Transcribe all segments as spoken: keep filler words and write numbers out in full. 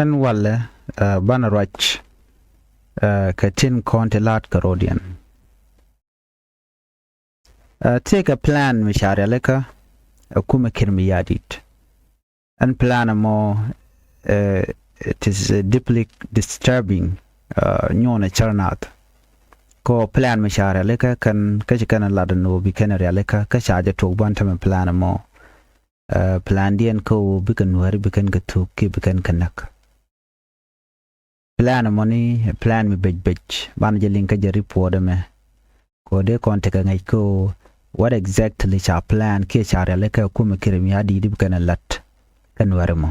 Ɛn walɛ, ɛ, banɛ ruac, ɛ, kɛ tin kɔn ti la̱a̱t kɛ rɔ̱diɛn. Ɛ, tëëkɛ plan mi ca rialikä ɛ kumɛ Kiir Mayardit. Ɛn plan ɛmɔ, ɛ, it is, ɛ, deeply disturbing, ɛ, nyuɔnɛ cär naath. Kɔ plan mi ca rialikä kɛn kä ci kɛn ɛ lat ɛn ɣöö bi kɛn ɛ rialikä kä ca jɛ tuɔk ban tämɛ plan ɛmɔ. Ɛ, plandiɛn kä ɣöö bikɛ Nuääri bi kɛn kɛ thuk kiɛ bi kɛn kɛ näk. Plan ɛmɔni, plan mi bec bec, banɛ jɛ liŋ kä jɛ report ɛmɛ. Kɛ ɣöö dee kɔn tekɛ ŋäc kä ɣöö what exactly ca plan kiɛ ca rialikä kumɛ Kiir Mayardit bi kɛn ɛ la̱t kä Nuääri mɔ.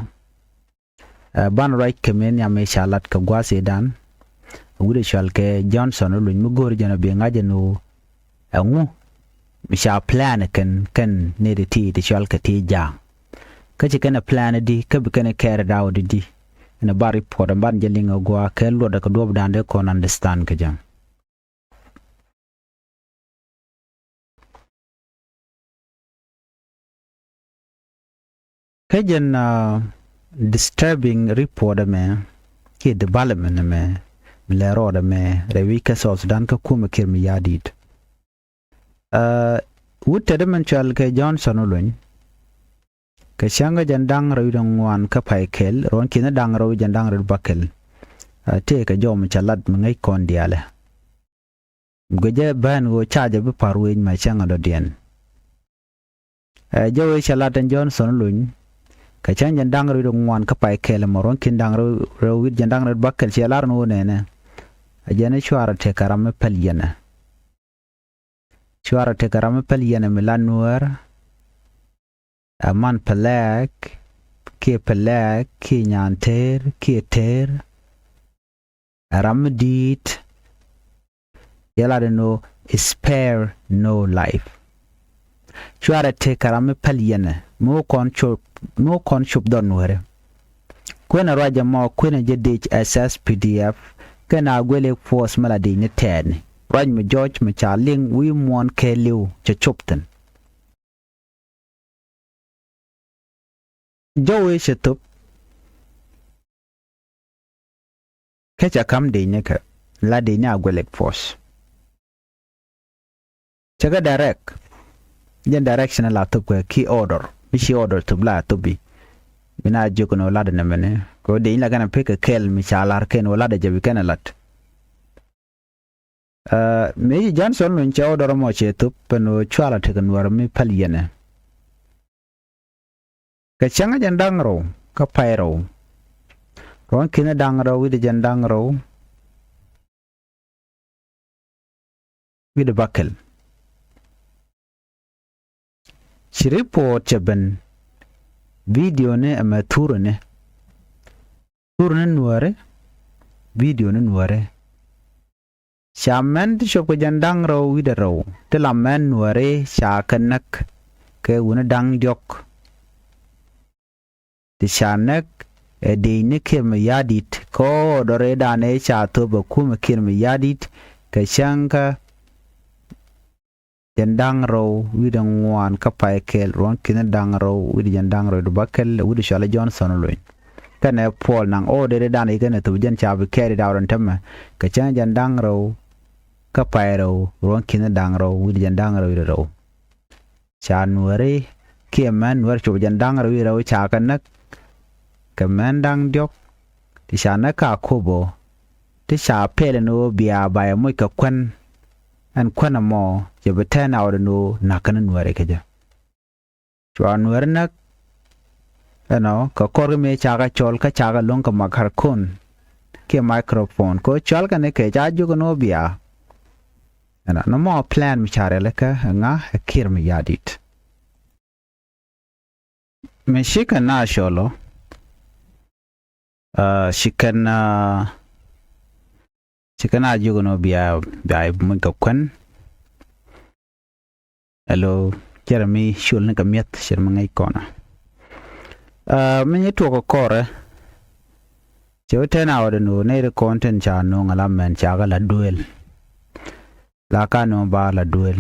Ɛ, banɛ ruac kɛ mëë nhiam mëë ca lat kɛ gua̱a̱th ëëdan. Wi̱cdɛ cɔal kɛ Johnson Oluny mi go̱o̱r jɛn ɔ bi ŋa̱c ɛn ɣöö ɛŋu mi ca plan kɛn, kɛn nɛy ti ti cɔal kɛ ti ja̱a̱ŋ. Kä ci kɛn ɛ plan di kä bi kɛn ɛ carried out di. Ɛn ɛ ba report ɛn banɛ jɛ liŋ ɛ gua̱a̱ kɛ luɔtdɛ kɛ duɔ̱ɔ̱pdan dee kɔn understand kɛ jɛ. Kä jɛn, ɛ, disturbing report ɛmɛ kiɛ development ɛmɛ mi lɛ rɔɔdɛ mɛ rɛy wi̱c kä South Sudan kä kumɛ Kiir Mayardit. Ɛ, wut tetdä min cɔal kɛ Johnson Oluny kɛ cäŋ kä jɛn da̱ŋ rɛw wi̱cdɛ ŋuan kä pay kɛl ruɔ̱n ki̱n da̱ŋ rɛw wi̱cdɛ da̱ŋ rɛw bäkɛl. Ɛ, tëëkɛ jɔw mi ca lat mi ŋäc kɔn diaalɛ. Gɔ̱ jɛ bään ɣöö ca jɛ bi pa̱r wec mɛ cäŋ ɛ dɔ̱diɛn. Ɛ, jɛ wee cɛ lat ɛn Johnson Oluny kɛ cäŋ jɛn da̱ŋ rɛw wi̱cdɛ ŋuan kä pay kɛl ɛmɔ ruɔ̱n ki̱n da̱ŋ rɛw, rɛw wi̱cdɛ jɛn da̱ŋ rɛw bäkɛl cɛ lar ni ɣöö nɛnɛ. Ɛ jɛn ɛ cuarɛ tekɛ ram mi päl yɛnɛ. Cuarɛ tekɛ ram mi päl yɛnɛ mi la Nuäär. Ɛ man Pɛlɛɛk kiɛ Pɛlɛɛk kiɛ Nyan Teer kiɛ Teer. Ɛ ram mi di̱i̱t. Yɛ lat ɛn ɣöö spare no life. Cuarɛ tekɛ ram mi päl yɛnɛ mi wä kɔn cop, mi wä kɔn cop dhɔr Nuääri. Kuenɛ ruac ɛmɔ kuenɛ jɛ dec ɛ S S P D F kɛnɛ Agwelek Force mi la dec ni tɛɛtni. Ruac mi jɔc mi ca liŋ wi̱i̱ muɔ̱ɔ̱n kɛɛliw cɛ cop thi̱n. Jɔw ëë cɛ thop kä cɛ ka̱m dec ni kɛ la dec ni Agwelek Force. Cɛ kɛ direct jɛn direction la thop kɛ ki order mi ci order thop la thop bi. Bi na jiök ni wä lat ni mɛni kɛ wä dec ni la kɛn a pek kɛ kɛl mi ca lar kɛn wä lat jɛ bi kɛn a lat. Ɛ, mëë ci Johnson Oluny cɛ wä dɔrɔ mɔ cɛ thop pɛn wä cual a tekɛ Nuäär mi päl yɛnɛ. Kɛ cäŋ jɛn da̱ŋ rɛw kä pay rɛw. Ruɔ̱n ki̱n da̱ŋ rɛw wi̱cdɛ jɛn da̱ŋ rɛw wi̱cdɛ bäkɛl. Ci report cɛ ben video ni ɛmɛ thurɛ ni. Thurɛ ni Nuääri, video ni Nuääri. Ca mɛn ti cop kɛ jɛn da̱ŋ rɛw wi̱cdɛ rɛw ti la mɛn Nuääri ca kɛ näk kɛ wuni da̱ŋ diɔ̱k. Ti ca näk ɛ dec ni Kiir Mayardit kɛ order ëëdan ëë ca thop ɛ kumɛ Kiir Mayardit kɛ cäŋ kä jɛn da̱ŋ rɛw wi̱cdɛ ŋuan kä pay kɛl ruɔ̱n ki̱n da̱ŋ rɛw wi̱cdɛ jɛn da̱ŋ rɛw wi̱cdɛ bäkɛl wi̱cdɛ cɔal ɛ Johnson Oluny. Kɛnɛ Paul Nang order ëëdan i̱ kɛnɛ thop jɛn ca bi carried out ɛn tämɛ kɛ cäŋ jɛn da̱ŋ rɛw kä pay rɛw ruɔ̱n ki̱n da̱ŋ rɛw wi̱cdɛ jɛn da̱ŋ rɛw wi̱cdɛ rɛw. Ca Nuääri kiɛ mɛn Nuäär cop jɛn da̱ŋ rɛw wi̱cdɛ rɛw ca kɛ näk kɛ mɛn da̱ŋ diɔ̱k. Ti ca näk ka Akobo ti ca pɛl ɛn ɣöö bia ba yɛ moc kɛ kuän. Ɛn kuän ɛmɔ cɛ bi turn out ɛn ɣöö na̱k kɛn Nuääri kɛ jɛ. Cua Nuääri näk ɛnɔ kɛ kɔr kä mëë ca kɛ cɔl kä ca kɛ lo̱ŋ kɛ makarkon kiɛ microphone kɛ ɣöö cɔal kɛn kɛ ca jiök ɛn ɣöö bia. Ɛnɔ nɔmɔ plan mi ca rialikä ɛ ŋa? Ɛ Kiir Mayardit. Mi ci kɛn na cɔl ɔ, ɛ, ci kɛn, ɛ, ci kɛn a jiök ɛn ɣöö bia, bia moc kɛ kuän. Ɛlo, cɛ rɛ mi col ni kɛ mi̱eth, cɛ rɛ mi ŋäc kɔn ɛ. Ɛ, mi nyi tuɔk kɛ kɔrɛ, cɛ wä turn out ɛn ɣöö nɛy ri kɔn tin ca no̱o̱ŋ ala mɛn ca kɛ la duel. La ka nööŋ ba la duel.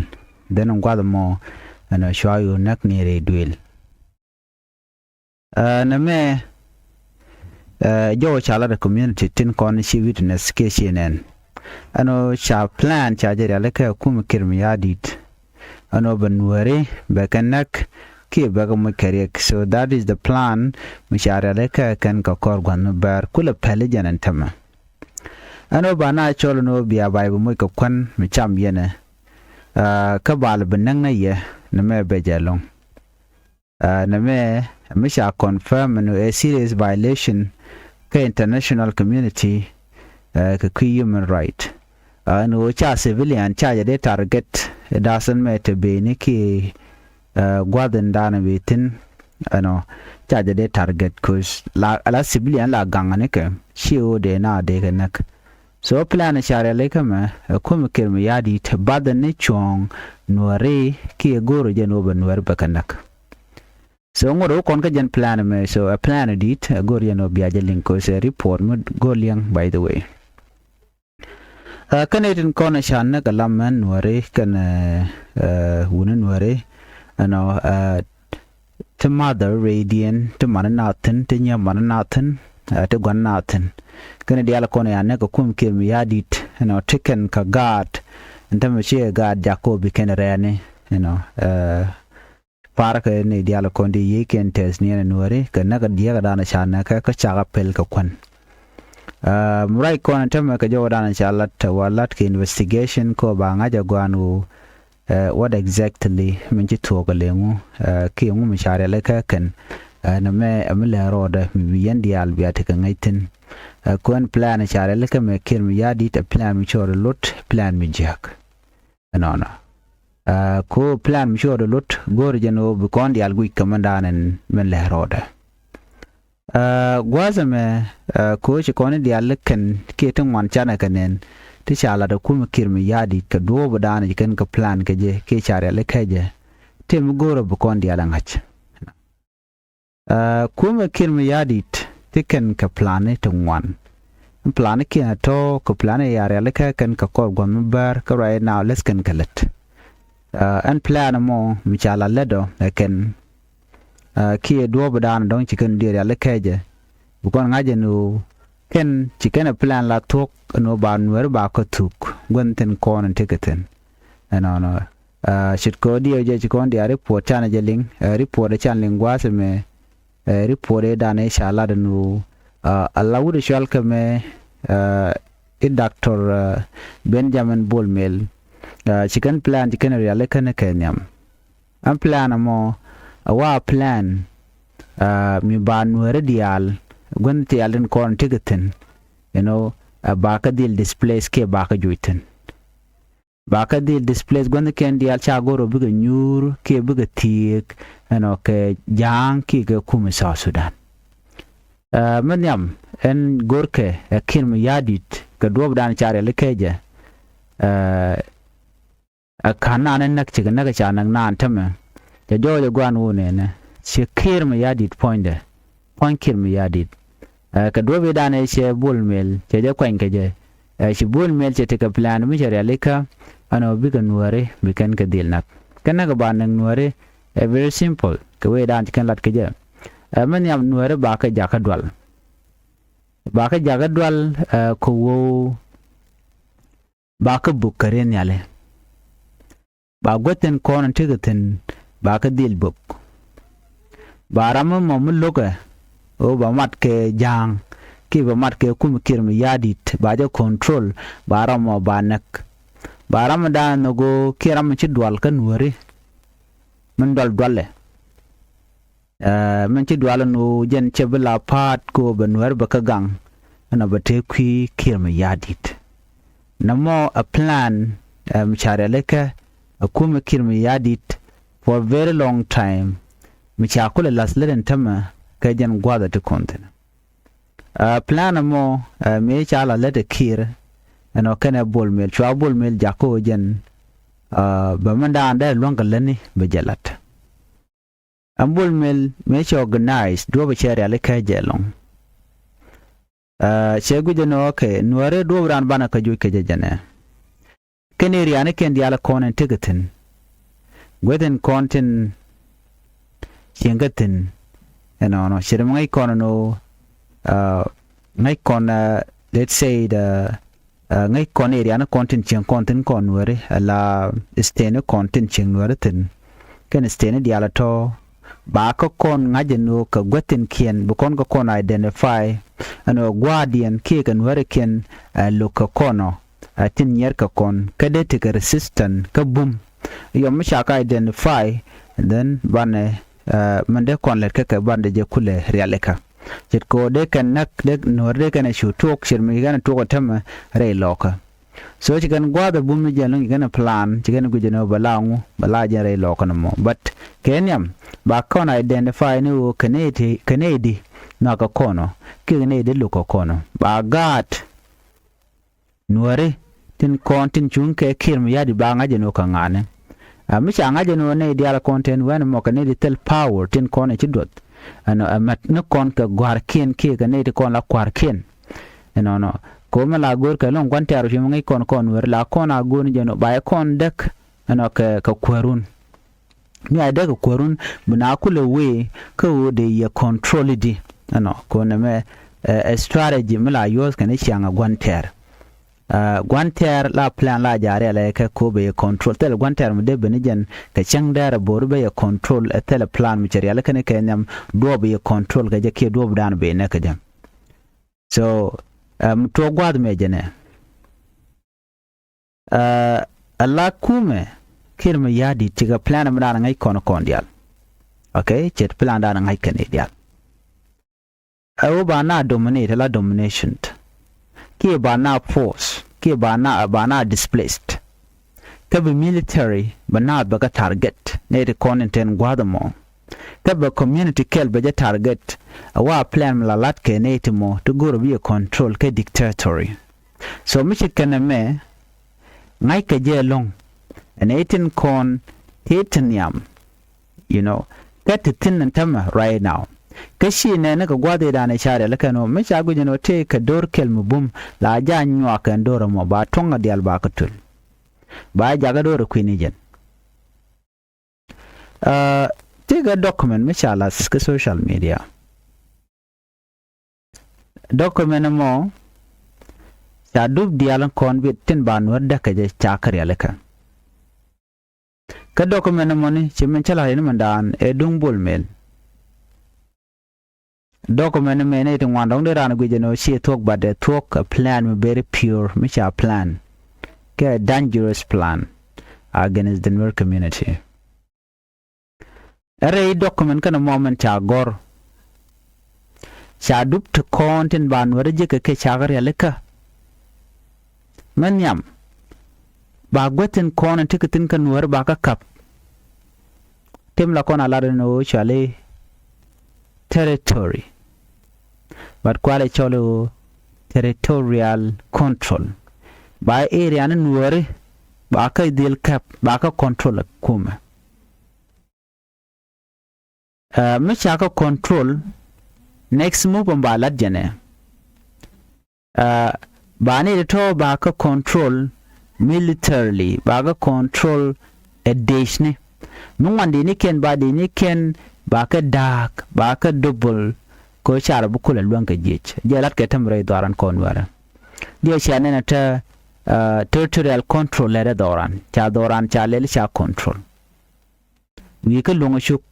Then in gua̱th mɔ ɛn ɣöö cua yo̱o̱ näk ni rɛy duel. Ɛ, nɛmɛ Jɔw ca lat ɛ community tin kɔn ci witness kiɛ ci nɛn. Ɛn ɣöö ca plan ca jɛ rialikä ɛ kum Kiir Mayardit. Ɛn ɣöö bɛ Nuääri bɛ kɛ näk kiɛ bɛ kɛ moc kɛ riɛk. So that is the plan mi ca rialikä kɛn kɛ kɔr gua̱th mi bäär kulɛ päl i̱ jɛn ɛn tämɛ. Ɛn ɣöö ba na cɔl ɛn ɣöö bia bay bi moc kɛ kuän mi cam yɛn ɛ. Kä bal bi näk nä yɛ ni mɛ bɛ jɛ lo̱ŋ. Nɛ mɛ mi ca confirm ni ɛ serious violation kä international community kɛ kui̱ human right. Ni ɣöö ca civilian ca jɛ dee target da̱sän mɛ te beni ki gua̱th in da̱a̱n bi thi̱n. Ɛnɔ ca jɛ dee target cause la civilian la gaŋ ni kɛ ci ɣöö dee na dee kɛ näk. So plan ca rialikä mɛ ɛ kum Kiir Mayardit bath ni cuɔ̱ɔ̱ŋ Nuääri kiɛ go̱o̱r jɛ ni ɣöö bɛ Nuääri bɛ kɛ näk. So ŋot ɛ wä kɔn kä jɛn plan mɛ so ɛ plan di̱t ɛ go̱o̱r jɛ ni ɣöö bia jɛ liŋ cause ɛ report mi go̱o̱r liɛŋ by the way. Kä nɛy tin kɔn ɛ ca näk ɛ lam mɛn Nuääri kɛn wuni Nuääri ɛnɔ ti mother rɛydiɛn ti mani na thi̱n ti nyiɛ mani na thi̱n ti gua̱n na thi̱n. Kɛn diaal kɔn ɛ ca näk ɛ kum Kiir Mayardit ɛnɔ ti kɛn kɛ gaat ɛn tämɛ ci ɛ gaat jak kɔ bi kɛn rɛɛni ɛnɔ. Parkɛ ni diaal kɔn di yiëëkiɛn tɛth niɛn ɛ Nuääri kɛ näk diɛɛk ɛ da̱a̱n ɛ ca näk kɛ kä cakɛ pɛl kɛ kuän. Mi ruac kɔn ɛ tämɛ kɛ jɔwä da̱a̱n ɛ ca lat wa lat kɛ investigation kɔ ba ŋa̱c ɛ gua̱a̱n ɣöö what exactly min ci thuɔ̱k ɛ leŋu kiɛ ŋu mi ca rialikä kɛn. Nɛ mɛ ɛ mi lɛ rɔɔdɛ mi bi yɛn diaal bia tekɛ ŋäc thi̱n. Kuɛn plan ca rialikä mɛ Kiir Mayardit ɛ plan mi cɔɔr lot plan mi jiäk. Ɛnɔnɔ ko plan mi cuɔt lot go̱o̱r jɛn ɣöö bi kɔn diaal guic kä mɛn da̱a̱n ɛn mɛn lɛ rɔɔdɛ. Gua̱a̱th ɛmɛ ko ci kɔn diaal kɛn kiɛ ti ŋuan canɛ kɛ nɛn ti ca lat ɛ kum Kiir Mayardit kɛ duɔ̱ɔ̱p da̱a̱n ci kɛn kɛ plan kɛ jɛ kiɛ ca rialikä jɛ. Ti mi go̱o̱r ɛ bi kɔn diaal ɛ ŋa̱c. Kumɛ Kiir Mayardit ti kɛn kɛ plani ti ŋuan. Plani kiɛn a tɔ̱ kɛ plani ya rialikä kɛn kɛ kɔr gua̱th mi bäär kä right now läth kɛn kɛ lät. Ɛn plan mɔ mi ca la lät ɔ ɛ kɛn kiɛ duɔ̱ɔ̱p da̱a̱n dɔ̱ŋ ci kɛn diɛ rialikä jɛ. Bi kɔn ŋa̱c ɛn ɣöö kɛn ci kɛn ɛ plan la thuɔ̱k ɛn ɣöö ba Nuääri ba kä thuk gua̱n thi̱n kɔn in tekɛ thi̱n. Ɛnɔnɔ. Ce̱tkɛ ɣöö diɛw jɛ ci kɔn diaal report canɛ jɛ liŋ report ɛ can liŋ gua̱a̱th ɛmɛ. Report ëë dan ëë ca lat ɛn ɣöö ala wut ɛ cual kɛ mɛ i̱ Doctor Benjamin Bol Mel. Ci kɛn plan ci kɛn rialikä ni kɛ nhiam. Ɛn plan ɛmɔ ɛ wa plan mi ba Nuääri diaal gua̱n tiaal tin kɔn tekɛ thi̱n. You know, ba kä dhil displace kiɛ ba kä juc thi̱n. Ba kä dhil displace gua̱n kɛn diaal ca go̱r ɔ bikɛ nyuur kiɛ bikɛ thiëëk ɛnɔ kɛ ja̱a̱ŋ kiɛ kɛ kum i̱ South Sudan. Ɛ mi nhiam ɛn go̱rkɛ ɛ Kiir Mayardit kɛ duɔ̱ɔ̱pdan ca rialikä jɛ. Ɛ ɛ ka̱n naan ɛ näk cikɛ näk ca näk naan tämɛ. Cɛ jɔɔc ɛ gua̱a̱n wun ɛnɛ ci Kiir Mayardit puɔ̱nydɛ. Puɔ̱ny Kiir Mayardit. Ɛ kɛ duɔ̱ɔ̱p i̱ dan ɛ cɛ Bol Mel cɛ jɛ kuany kɛ jɛ. Ɛ ci Bol Mel cɛ tekɛ plan mi cɛ rialikä ɛn ɔ bikɛ Nuääri bi kɛn kɛ dhil näk. Kɛ näk ba näk Nuääri ɛ very simple kɛ wee dan ci kɛn lat kɛ jɛ. Ɛ mi nhiam Nuääri ba kɛ jakä dual. Ba kɛ jakä dual ɛ kɛ woo ba kä bök kä ri nhiali. Ba guäth thi̱n kɔn in tekɛ thi̱n ba kä dhil bök. Ba ram mi mɔ mi lo̱kɛ ɣöö ba mat kɛ ja̱a̱ŋ kiɛ ba mat kɛ kum Kiir Mayardit ba jɛ control ba ram mɔ ba näk. Ba ram mi da̱a̱n nhök ɣöö kiɛ ram mi ci dual kä Nuääri min dual dualɛ. Ɛ min ci dual ɛn ɣöö jɛn cɛ bi la pa̱a̱t kɛ ɣöö bɛ Nuääri bɛ kä gaŋ ɛn ɔ bɛ te kui̱ Kiir Mayardit. Nɛ mɔ ɛ plan ɛ mi ca rialikä ɛ kumɛ Kiir Mayardit for a very long time. Mi ca kulɛ la̱th lät ɛn tämɛ kɛ jɛn gua̱a̱th ɛ ti kɔn thi̱n. Ɛ plan ɛmɔ ɛ mi ca la lät ɛ Kiir ɛn ɔ kɛnɛ Bol Mel cua Bol Mel jakä ɣöö jɛn ɛ bɛ mɛn da̱a̱n dee luäŋ kɛ lätni bɛ jɛ la̱t. Ɛn Bol Mel mëë cɛ organize duɔ̱ɔ̱p cɛ rialikä jɛ ɛlɔ̱ŋ. Cɛ guic ɛn ɣöö kɛ Nuääri duɔ̱ɔ̱p raan banɛ kä juc kɛ jɛ jɛnɛ. Kɛn area ni kɛn diaal kɔn in tekɛ thi̱n. Guäth in kɔn tin cieŋ kä thi̱n. Ɛnɔnɔ cɛ ri mi ŋäc kɔn ɛn ɣöö ŋäc kɔn, let's say, the ŋäc kɔn area ni kɔn tin cieŋ kɔn thin kɔn Nuääri, ala state ni kɔn tin cieŋ Nuääri thin kɛn state ni diaal tɔ̱. Ba kä kɔn ŋa̱c ɛn ɣöö kɛ guäthinkiɛn bi kɔn kɛ kɔn identify ɛn ɣöö gua̱a̱rdiɛn kiɛ kɛ Nuäärikiɛn ɛ lo̱k kɛ kɔn ɔ, ɛ tin nyiɛr kɛ kɔn kä dee tekɛ resistance kä bum. Yɔm mi ca kɛ identify, then banɛ, min dee kɔn lɛt kä kɛ banɛ jɛ kulɛ rialikä. Ce̱tkɛ ɣöö dee kɛn näk, dee Nuääri dee kɛn ɛ cu tuɔɔk ce̱t mi ci kɛn ɛ tuɔɔk ɛ tämɛ rɛy lɔkä. So ci kɛn gua̱a̱th ɛ bum ni jɛn lo̱ŋ ci kɛn ɛ plan, ci kɛn ɛ guic ɛn ɣöö bɛ la ŋu, bɛ la jɛn rɛy lɔkä ni mɔ. But kɛ nhiam ba kɔn identify ni ɣöö kɛ nɛy ti, kɛ nɛy di nhɔakä kɔn ɔ kiɛ kɛ nɛy di lo̱k kɛ kɔn ɔ, ba gaat Nuääri tin kɔn tin cuŋ kɛ Kiir Mayardit ba ŋa̱c ɛn ɣöö kɛ ŋa̱ni. Ɛ mi ca ŋa̱c ɛn ɣöö nɛy diaal kɔn tɛn wɛn mɔ kɛ nɛy ti thil power tin kɔn ɛ ci duɔth. Ɛnɔ ɛ mɛt ni kɔn kɛ gua̱a̱rkiɛn kiɛ kɛ nɛy ti kɔn la kua̱rkiɛn. Ɛnɔnɔ kɛ ɣöö mi la go̱o̱r kɛ lo̱ŋ gua̱n tɛ̈r cuɛ mi ŋäc kɔn kɔn Nuääri la kɔn a go̱o̱r ni jɛn ɣöö ba yɛ kɔn däk ɛnɔ kɛ, kɛ kuäärun. Mi a dee kɛ kuäärun bi na kulɛ wee kä ɣöö dee yɛ control di. Ɛnɔ kɛ ɣöö nɛmɛ ɛ strategy mi la yuɔ̱th kɛn i̱ ciaŋ ɛ gua̱n tɛ̈r. Gua̱n tɛ̈r la plan la ja̱ riɛl ɛ kɛ kɛ ɣöö bɛ yɛ control. Thilɛ gua̱n tɛ̈r mi dee ben i̱ jɛn kɛ cäŋ dɛɛr ɛ bo̱o̱r bɛ yɛ control, ɛ thilɛ plan mi cɛ riɛl ɛ kɛn i̱ kɛ nhiam duɔɔp bɛ yɛ control kɛ jɛ kiɛ duɔɔp dan bɛ yɛ näk kɛ jɛ. So mi tuɔɔk gua̱a̱th mɛ jɛnɛ. Ɛ la kumɛ Kiir Mayardit cikɛ plan mi da̱a̱n ŋäc kɔn kɔn diaal. Okay, ce̱t plan da̱a̱n ŋäc kɛn i̱ diaal. Ɛ ɣöö ba na dominate, la domination. Kiɛ ba na force, kiɛ ba na, ba na displaced. Kä bi military bɛ naath bɛ kɛ target nɛy ti kɔn in tɛn gua̱a̱th ɛmɔ. Kä bɛ community kɛl bɛ jɛ target. Ɛ wa plan mi la la̱t kɛ nɛy ti mɔ ti go̱r bi yɛ control kɛ dictator. So mi ci kɛn ɛmɛ ŋa̱ckɛ jɛ ɛlɔ̱ŋ. Ɛn ɛ tin kɔn ti ti nhiam, you know, kä ti thi̱n ɛn tämɛ right now. Kä ci nɛɛni kɛ gua̱th i̱ da̱a̱n ɛ ca riɛl kɛn ɣöö mi ca guic ɛn ɣöö tëë kɛ do̱r kɛl mi bum la ja̱ nyuak kɛn do̱r ɛmɔ ba tuɔ̱ŋ ɛ diaal ba kɛ tul. Ba jakä do̱r ɛ kui̱ni jɛn. Tëëkɛ document mi ca lath kä social media. Document ɛmɔ ca dup diaal kɔn bi tin ba Nuäär däk kɛ jɛ ca kä rialikä. Kä document ɛmɔni ci min cä la̱r in mindan ɛ duŋ Bol Mel. Document ɛmɛ ni ti ŋuan dɔ̱ŋ di raan guic ɛn ɣöö ci thuɔ̱k, but ɛ thuɔ̱k ɛ plan mi very pure mi ca plan kɛ dangerous plan against the Nuer community. Ɛ rɛy document kɛnɛ mɔ min ca gɔ̱r ca dup ti kɔn tin ba Nuäär ji̱ kɛ kɛ ca kɛ rialikä. Mɛ nhiam ba guäth tin kɔn in ti kɛ thi̱n kä Nuäär ba kä ka̱p. Tim la kɔn a lat ɛn ɣöö cɔali territory, but kualɛ cɔl ɣöö territorial control. Ba area ni Nuääri ba kä dhil käp ba kä control ɛ kumɛ. Mi ca kä control, next move in ba lat jɛnɛ. Ba ni ti tɔ̱ ba kä control militarily, ba kä control ɛ dec ni. Mi ŋuan dec ni kɛn ba dec ni kɛn ba kä da̱a̱k ba kä double. Kɛ car bi kulɛ luäŋ kɛ jiec jɛ lat kɛ täm rɛy dhɔaran kɔn wɛrɛ. Diɛ cia nɛn ɛ te territorial control lɛt ɛ dhɔran ca dhɔran ca lɛl ca control. Wi̱i̱ kä Luɔ̱ŋ Cuk,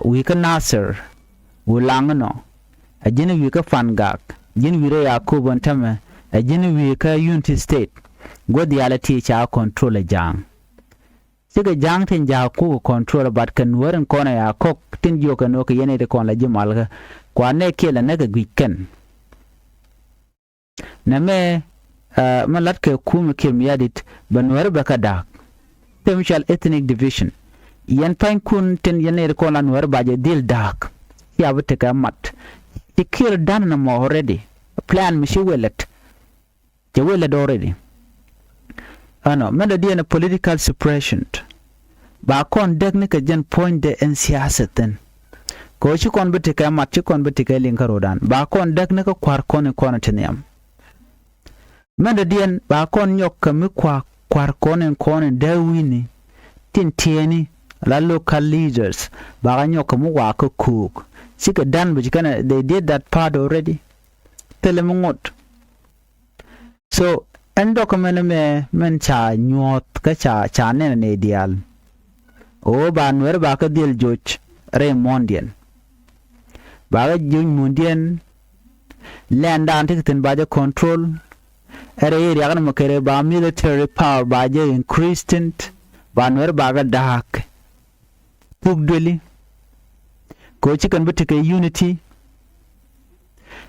wi̱i̱ kä Nasir, wi̱i̱ Laŋ inɔ, a ji̱n wi̱i̱ kä Pangak, ji̱n wi̱i̱ rɛy Akobo in tämɛ, a ji̱n wi̱i̱ kä Unity State. Guäth diaal a ti ca control ɛ Ja̱a̱ŋ. Cikɛ Ja̱a̱ŋ tin ja̱a̱k kuk control, but kɛ Nuäär in kɔn ɛ ya kɔk tin jiök kɛ nuɔ̱k kɛ yɛn iti kɔn la ji̱ malkä. Kuan nɛ kiɛ la näk kɛ gui̱c kɛn. Nɛmɛ mi latkɛ kumɛ Kiir Mayardit bɛ Nuäär bɛ kä da̱a̱k. Tem cɔal ethnic division. Yɛn panykun tin yɛn nɛy ti kɔn la Nuäär ba jɛ dhil da̱a̱k. Cia bi tekɛ mat. Ci Kiir da̱n nɔmɔ already. Plan mi ci wëë lät. Cɛ wëë lät already. Ɛnɔ mɛn dɔ̱diɛn political suppression. Ba kɔn däk ni kɛ jɛn puɔ̱nydɛ ɛn siasa thi̱n. Kɛ ɣöö ci kɔn bi tekɛ mat, ci kɔn bi tekɛ liŋ kä ro̱dan. Ba kɔn däk ni kä kua̱r kɔn in kɔn in ti nhiam. Mɛn dɔ̱diɛn ba kɔn nyɔk kɛ mi kua̱r kua̱r kɔn in kɔn in dee wi̱ni tin tiɛɛni la local leaders. Ba kɛ nyɔk kɛ mi wakä ko̱o̱k. Cikɛ da̱n bi ci kɛn ɛ, they did that part already. thilɛ mi ŋot. So ɛn document mɛ mɛn ca nyuɔ̱th kä ca ca nɛn ni diaal. Ɣöö ba Nuɛr ba kä dhil joc rɛy muɔ̱ɔ̱ndiɛn. Ba kä joc muɔ̱ɔ̱ndiɛn. Lɛndan ti kɛ thi̱n ba jɛ control. Ɛ rɛy riakä ni mɛ kɛ rɛy ba military power ba jɛ increase thi̱n. Ba Nuɛr ba kä da̱a̱k. Thuk dueli. Kɛ ɣöö ci kɛn bi tekɛ unity.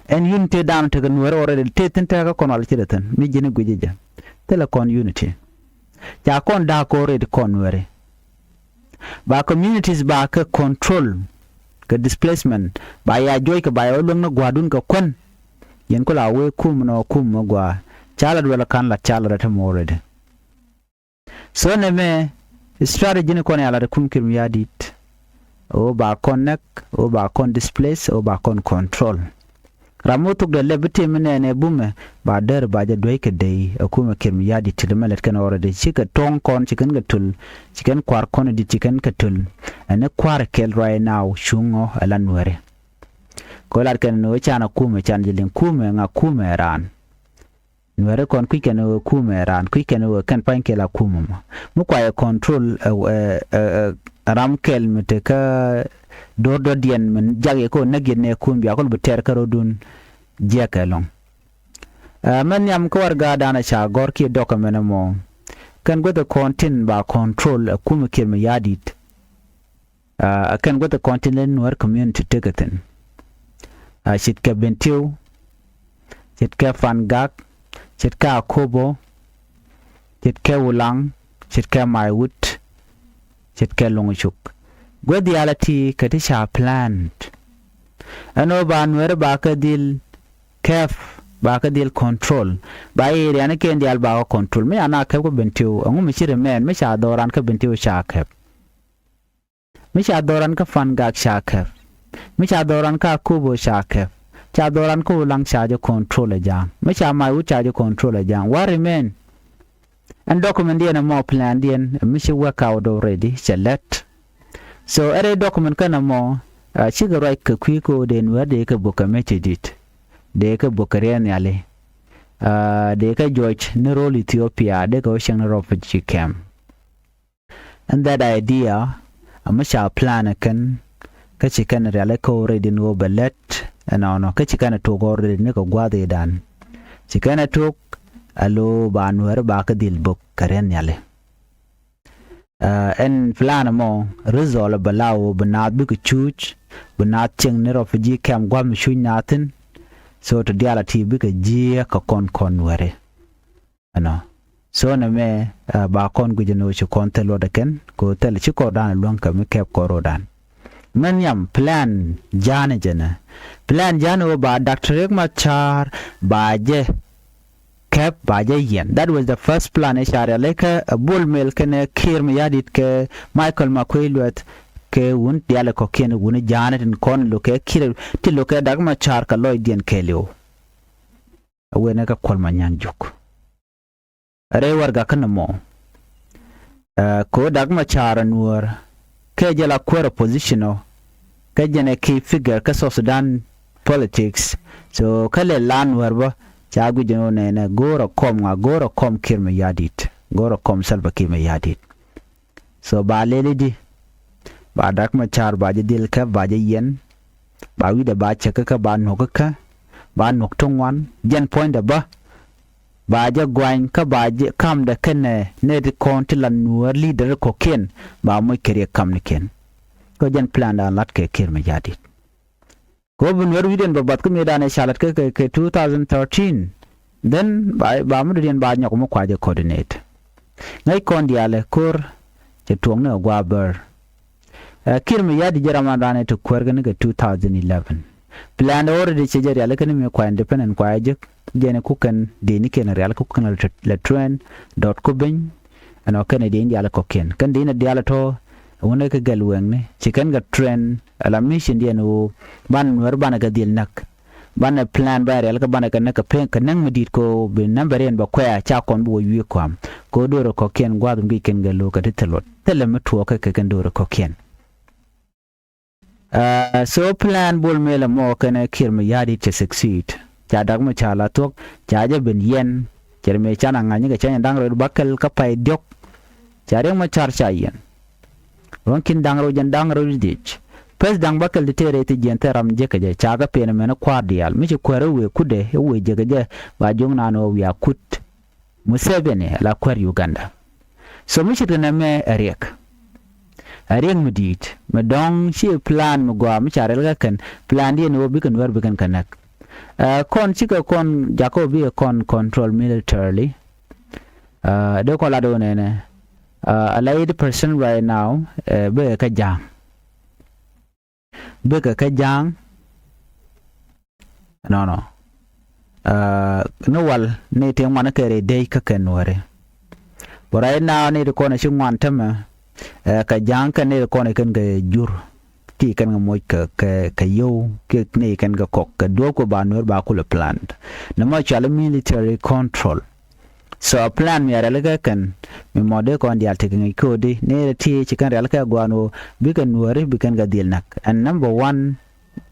Ɛn unity dan tekɛ Nuɛri already te thi̱n, tekɛ kɔn wal ci dee thi̱n mi ji̱n i̱ guic jɛ. Thilɛ kɔn unity. Ca kɔn da̱a̱k kɛ already kɔn Nuɛri. Ba communities ba kɛ control kɛ displacement, ba ya juɔc kɛ ba ya wä luäŋ ni gua̱a̱dun kɛ kuän. Yɛn ku la wee kum nɔ kum mi gua̱a̱ ca la duel ka̱n la ca la rɛ te mɔ already. So nɛmɛ strategy ni kɔn ya lat kum Kiir Mayardit. Ɣöö ba kɔn näk, ɣöö ba kɔn displace, ɣöö ba kɔn control. Ram mi thuk dee lɛp bi tim mi nɛɛnɛ bumɛ ba däär ba jɛ duäc kɛ dee ɛ kumɛ Kiir Mayardit ti di mɛ lät kɛn already. Cikɛ tɔ̱ŋ kɔn ci kɛn kɛ tul, ci kɛn kua̱r kɔn dit ci kɛn kɛ tul. Ɛn ni kua̱r kɛl right now cuŋ ɔ ɛ la Nuɛri. Kɛ lat kɛn ni ɣöö can ɛ kumɛ can ji̱ liŋ kumɛ ŋa kumɛ ɛ raan. Nuɛri kɔn kui̱c kɛn ɣöö kumɛ raan kui̱c kɛn ɣöö kɛn pa̱ny kɛl a kumɛ mɔ. Mi kuayɛ control ɛ ɛ ɛ ram kɛl mi tekä do̱r dɔ̱diɛn mi jak yɛ kɛ ɣöö näk yɛ nɛ kum bia kɔl bi tɛr kä rɔ̱dun jiɛk ɛlɔ̱ŋ. Ɛ mɛ nhiam kä warɛgadan ɛ ca gɔ̱r kiɛ document ɛmɔ. Kɛn guäth ɛ kɔn tin ba control ɛ kumɛ Kiir Mayardit. Ɛ kɛn guäth kɔn tin lɛ Nuɛr community tekɛ thi̱n. Ɛ ce̱tkɛ Bentiu, ce̱tkɛ Fangak, ce̱tkɛ Akobo, ce̱tkɛ Ulaŋ, ce̱tkɛ Maiwut, ce̱tkɛ Loŋcuk. Guäth diaal a ti kɛ ti ca planned. Ɛn ɣöö ba Nuɛr ba kɛ dhil kɛp ba kɛ dhil control. Ba area ni kɛn diaal ba kɛ control mi ca na kɛp kä Bentiu ɛŋu mi ci remain mi ca dhɔran kä Bentiu ca kɛp. Mi ca dhɔran kä Fangak ca kɛp. Mi ca dhɔran kä Akobo ca kɛp. Ca dhɔran kä Ulaŋ ca jɛ control ɛ ja̱a̱ŋ. Mi ca Maiwut ca jɛ control ɛ ja̱a̱ŋ. What remain? Ɛn document diɛn ɛmɔ plan diɛn mi ci work out already cɛ lɛt. So ɛ rɛy document kɛn ɛmɔ cikɛ ruac kɛ kui̱ ko̱o̱k dee Nuɛr dee kɛ bok kɛ message dit. Dee kɛ bok kɛ riɛn nhiali. Dee kɛ juɔc ni ro̱l Ethiopia dee kɛ wä cieŋ ni refugee camp. And that idea a mi ca plan kɛn kä ci kɛn riali kä already ni ɣöö bɛ lät ɛnɔnɔ kä ci kɛn tok already ni kɛ gua̱a̱th i̱dan. Ci kɛn tok a lo ba Nuɛri ba kä dhil bök kɛ riɛn nhiali. Ɛn plan mɔ result bɛ la ɣöö bi naath bikɛ cuuc bi naath cieŋ ni refugee camp gua̱a̱th mi cuuc naath thi̱n. So ti diaal a ti bikɛ jiääk kɛ kɔn kɔn Nuɛri. Ɛnɔ. So nɛmɛ ba kɔn guic ɛn ɣöö ci kɔn thil luɔtdɛ kɛn kɛ ɣöö thilɛ ci kɔrdan luäŋ kɛ mi kɛp kɔr ro̱dan. Mɛ nhiam plan ja̱a̱n jɛnɛ. Plan ja̱a̱n ɣöö ba Doctor Riek Machar ba jɛ kɛp ba jɛ yiɛn. That was the first plan i̱ ca rialikä ɛ Bol Mel kɛnɛ Kiir Mayardit kɛ Michael Makuei Lueth kɛ wun diaal kɔ̱kiɛn wun ja̱a̱n tin kɔn lo̱kɛ Kiir ti lo̱kɛ Doctor Machar kɛ lɔcdiɛn kɛɛliw. A wen ɛ kɛ Kuɔl Manyaŋ Juk. Rɛy warɛga kä nɔmɔ. Ɛ, kɛ ɣöö Doctor Machar ɛ Nuäär kɛ jɛ la kuäär opposition ɔ kɛ jɛn ɛ key figure kä South Sudan politics. So kä lɛ la Nuäär bä ca guic jɛn ɣöö nɛnɛ go̱o̱rɛ kɔm ŋa, go̱o̱rɛ kɔm Kiir Mayardit, go̱o̱rɛ kɔm Salva Kiir Mayardit. So ba lɛli di ba Doctor Machar ba jɛ dhil kɛ ba jɛ yiɛn. Ba wi̱cdɛ ba cɛ kä kä ba nuɔ̱k kä kä ba nuɔ̱k ti ŋuan jɛn puɔ̱nydɛ bä. Ba jɛ guany kä ba jɛ kamdɛ kɛnɛ nɛy ti kɔn ti la Nuäär leader kɔ̱kiɛn ba moc kɛ riɛk kamnikiɛn. Kä jɛn plan dan lat kɛ Kiir Mayardit. Kɛ ɣöö bi Nuäär wi̱cdiɛn bɛ bath kä mëëdan ɛ ca lat kä kɛ two thousand thirteen. Then ba ba mi dɔ̱diɛn ba nyɔk mi kua jɛ coordinate. Ŋäc kɔn diaalɛ ko̱r cɛ tuɔɔkni ɛ gua̱a̱ bär. Ɛ Kiir Mayardit jɛ ram an raan ɛ ti kuäär kɛn kɛ two thousand eleven. Plan already cɛ jɛ rialikä ni mi kua independent kua jɛ jek jɛn kukɛn dee ni kɛn rialikä kukɛn la train dɔt ku beny. Ɛnɔ kɛn dee in diaalɛ kɔ̱kiɛn kɛn dee in diaalɛ tɔ. Wun ɛ kɛ gɛl wɛŋni ci kɛn kɛ train ala mission diɛn ɣöö banɛ Nuäär banɛ kɛ dhil näk. Banɛ plan banɛ rialikä banɛ kɛ näk kɛ pek kɛ näk mi di̱i̱t kɛ ɣöö bi nambɛriɛn bɛ kuɛ̈ɛ̈ ca kɔn bi wä wi̱i̱ kɔam. Kɛ ɣöö do̱rɛ kɔ̱kiɛn gua̱a̱th mi guic kɛn gɛ lo̱o̱ kɛ ti thil luɔt thilɛ mi tuɔɔkä kɛ kɛn do̱rɛ kɔ̱kiɛn. Ɛ, so plan Bol Mel ɛmɔ kɛnɛ Kiir Mayardit cɛ succeed. Ca Dak Macar la thuɔ̱k, ca jɛ ben yɛn. Cɛ ri mëë can a ŋa̱c ni kɛ cäny da̱ŋ rɛw bäkɛl kä pay diɔ̱k. Ca Riek Macar ca yɛn. Ruɔ̱n ki̱n da̱ŋ rɛw jɛn da̱ŋ rɛw wi̱cdɛ dhieec. Peth da̱ŋ bäkɛl ti tëë rɛy ti jiɛn thil ram jek kɛ jɛ, ca kɛ pen mɛn kua̱r diaal mi ci kuäär i̱ wëë kutdɛ i̱ wëë jek kɛ jɛ, ba juɔ̱ŋ naan ɣöö wiaa kut. Museveni la kuäär Uganda. So mi ce̱tkɛ nɛmɛ ɛ Riek. Ɛ Riek mi di̱i̱t mi dɔ̱ŋ ci plan mi gɔaa mi ca rɛl kɛ kɛn, plan diɛn ɣöö bikɛ Nuäär bikɛn kɛ näk. Ɛ kɔn cikɛ kɔn jakä ɣöö bikɛ kɔn control militarily. Ɛ dee kɔn lat ɣöö nɛnɛ, ɛ, ala eighty percent right now, ɛ, bikɛ kɛ Ja̱a̱ŋ. Bikɛ kɛ Ja̱a̱ŋ. Nɔnɔ. Ɛ, ni wal ni ti ŋuan kɛ rɛy dec kä kɛ Nuääri. But right now ni ti kɔn ci ŋuan tämɛ, ɛ, kɛ Ja̱a̱ŋ kɛn ni ti kɔn kɛn kɛ jur. Ti kɛn kɛ moc kɛ, kɛ, kɛ yio̱w, kiɛ ni kɛn kɛ kɔk, kɛ duɔ̱ɔ̱p kɛ ba Nuäär ba kulɛ plan. Nɛmɔ cɔal i̱ military control. So a plan mi a rialikä kɛn, mi mɔ dee kɔn diaal tekɛ ŋi̱i̱c ko̱di, ni rɛ ti ci kɛn rialikä gua̱a̱n ɣöö bikɛ Nuääri bikɛn kɛ dhil näk. And number one,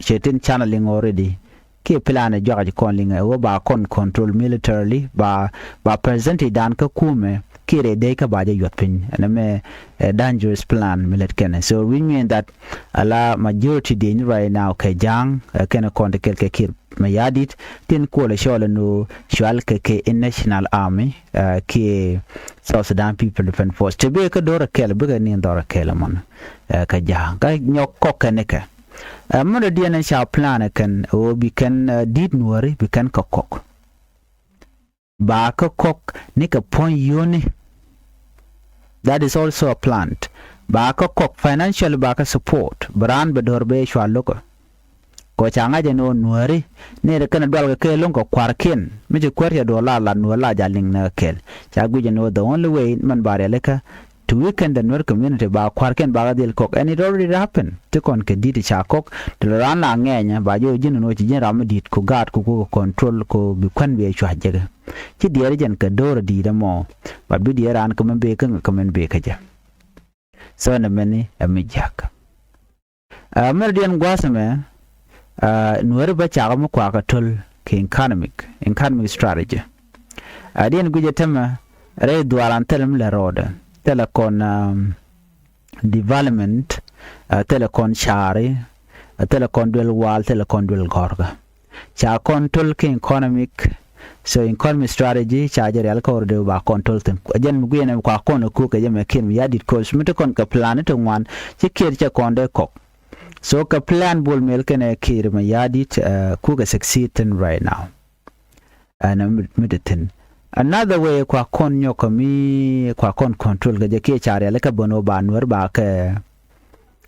cɛ tin canɛ liŋ already. Kiɛ plan ɛ juakä ci kɔn liŋ ɛ ɣöö ba kɔn control militarily, ba, ba present i̱ dan kä kumɛ, kiɛ rɛy dec kä ba jɛ yuɔth piny. Ɛn ɛmɛ, ɛ dangerous plan mi lät kɛnɛ. So which mean that ala majority dieny right now kɛ Ja̱a̱ŋ, ɛ kɛnɛ kɔn ti kɛl kɛ Kiir Mayardit, tin kuɔlɛ cɔl ɛn ɣöö cual kɛ kɛ in National Army, ɛ, kiɛ South Sudan People Defense Force. Ti bikɛ kä do̱r ɛ kɛl, bikɛ ni dhɔr ɛ kɛl ɛmɔn, ɛ, kɛ Ja̱a̱ŋ. Kä nyɔk kɔk kɛn ni kɛ. Ɛ, mɛn dɔ̱diɛn ɛ ca plan ɛ kɛn, ɛ ɣöö bi kɛn, ɛ, di̱t Nuääri, bi kɛn kɛ kɔk. Ba kä kɔk ni kɛ puɔ̱ny yio̱ni. That is also a plan. Ba kä kɔk financially, ba kä support. Bi raan bɛ do̱r bɛ cua lokä. Kɔ ca ŋa̱c ɛn ɣöö Nuääri, ni ri kɛn dual kɛ kɛ lo̱ŋ kɛ kua̱rkiɛn. Mi ci kuäär cɛ duɔl la lat Nuäär la ja liŋ ni kɛ kɛl. Ca guic ɛn ɣöö the only way mɛn ba rialikä, to weaken the Nuer community, ba kua̱rkiɛn ba kɛ dhil kɔk. And it already happened. Ti kɔn kɛ di̱t ca kɔk, ti lɔ raan la ŋɛɛnyä, ba jɛ ɣöö ji̱n ɛn ɣöö ci ji̱n ram mi di̱t ku gaat ku ku kɛ control ku bi kuän bi ɛ cua jekɛ. Ci diɛɛr jɛn kɛ do̱r ɛ di̱i̱t ɛmɔ, ba bi diɛɛr raan kɛ mɛn bee kä ŋä kɛ mɛn bee kä jɛ. So nɛ mɛni ɛ mi jiäk. Ɛ mɛn diɛn gua̱a̱th ɛmɛ, ɛ Nuääri bä cakɛ mi kuakä töl kɛ economic, economic strategy. Ɛ diɛn guic ɛ tämɛ rɛy dhuaaran thilɛ mi lɛ rɔɔdɛ, thilɛ kɔn, um, development, ɛ thilɛ kɔn caari, ɛ thilɛ kɔn duel waal, thilɛ kɔn duel gɔ̱rkä. Ca kɔn töl kɛ economic, so economic strategy ca jɛ rialikä already ba kɔn töl thi̱n. Ɛ jɛn mi guic ɛn ɛ kua kɔn ɛ kuk kɛ jɛ mɛ Kiir Mayardit, 'cause mi ti kɔn kɛ plan ti ŋuan, ci Kiir cɛ kɔn dee kɔk. So kɛ plan Bol Mel kɛnɛ Kiir Mayardit, ɛ, kukɛ succeed thi̱n right now. Ɛn mi, mi ti thi̱n. Another way kua kɔn nyɔk kɛ mi kua kɔn control kɛ jɛ kiɛ ca rialikä bän ɣöö ba Nuäär ba kɛ,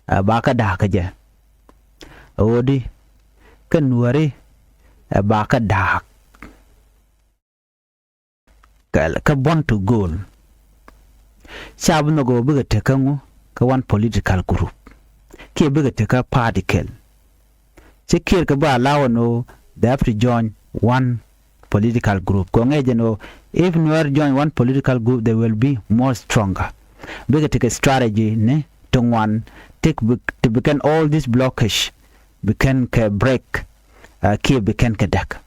ɛ, ba kɛ da̱a̱k kɛ jɛ. Ɣöö di kä Nuääri, ɛ, ba kɛ da̱a̱k. Kä, kä bɔn to goal. Ca bi nhɔk ɣöö bikɛ tekä ŋu kä one political group. Kiɛ bikɛ tekä party kɛl. Ci Kiir kɛ bä allow ɛn ɣöö they have to join one political group. Kɛ ŋäc ɛn ɣöö if Nuer join one political group, they will be more stronger. Bikɛ tekɛ strategy ni ti ŋuan ti bi, ti bi kɛn all this blockage, bi kɛn kɛ break, ɛ, kiɛ bi kɛn kɛ däk.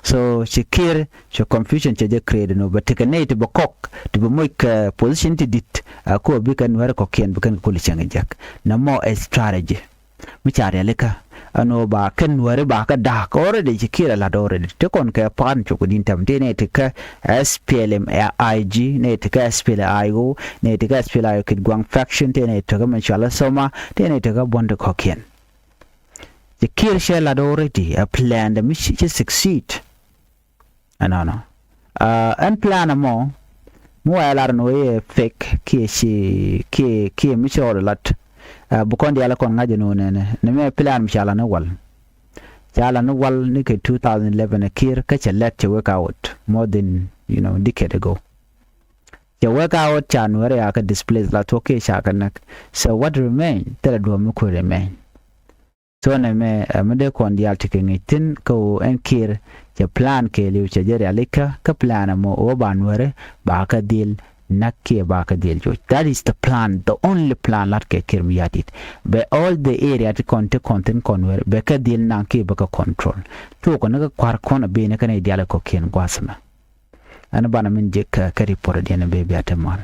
So ci Kiir, ci confusion cɛ jɛ create ni bɛ tekɛ nɛy ti bɛ kɔk, ti bɛ moc kɛ position ti di̱t, ɛ, kɔ bikɛ Nuäär kɔkiɛn bikɛn kɛ kul cieŋ jek. Nɔmɔ ɛ strategy. Mi ca rialikä ɛn ɣöö ba kɛn Nuääri ba kɛ da̱a̱k already, ci Kiir ɛ la̱t already. Ti kɔn kɛ pa̱a̱n cok din tɛm, ti nɛy ti kä S P L M I G, nɛy ti kä S P L M I O, nɛy ti kä S P L M I O Kitgwang faction, ti nɛy ti kä mɛ cual Soma, ti nɛy ti kä buɔ̱n ti kɔkiɛn. Ci Kiir cɛ lat already, ɛ plan dɛ mi ci, ci succeed. Ɛnɔnɔ. Ɛ, ɛn plan ɛmɔ mi wa ɛ lar ɛn ɣöö i̱ ɛ fake kiɛ ci, kiɛ, kiɛ mi cɔɔl ɛ lat. Ɛ, bi kɔn diaal ɛ kɔn ŋa̱c ɛn ɣöö nɛnɛ, nɛmɛ plan mi ca lat ni wal. Ca lat ni wal ni kɛ two thousand eleven ɛ Kiir kä cɛ lɛt cɛ work out more than, you know, decade ago. Cɛ work out, ca Nuäär ya kɛ displace la thuɔ̱k kiɛ ca kɛ näk. So what remain? Thilɛ duɔ̱ɔ̱p mi ku remain. So nɛmɛ, ɛ, mi dee kɔn diaal ti kɛ ŋi̱i̱c thi̱n kä ɣöö ɛn Kiir cɛ plan kɛɛliw cɛ jɛ rialikä kä plan ɛmɔ ɣöö ba Nuääri ba kɛ dhil Näk kiɛ ba kɛ dhil joc. That is the plan, the only plan lat kɛ Kiir Mayardit. Bɛ all the area ti kɔn ti kɔn thin kɔn wer bɛ kɛ dhil naŋ kiɛ bɛ kɛ control. Tuɔk ni kɛ kua̱r kɔn a ben kɛ ni dial kɔ kiɛn gua̱th mɛ. Ɛn banɛ min jek kɛ report diɛn bɛ bia te mal.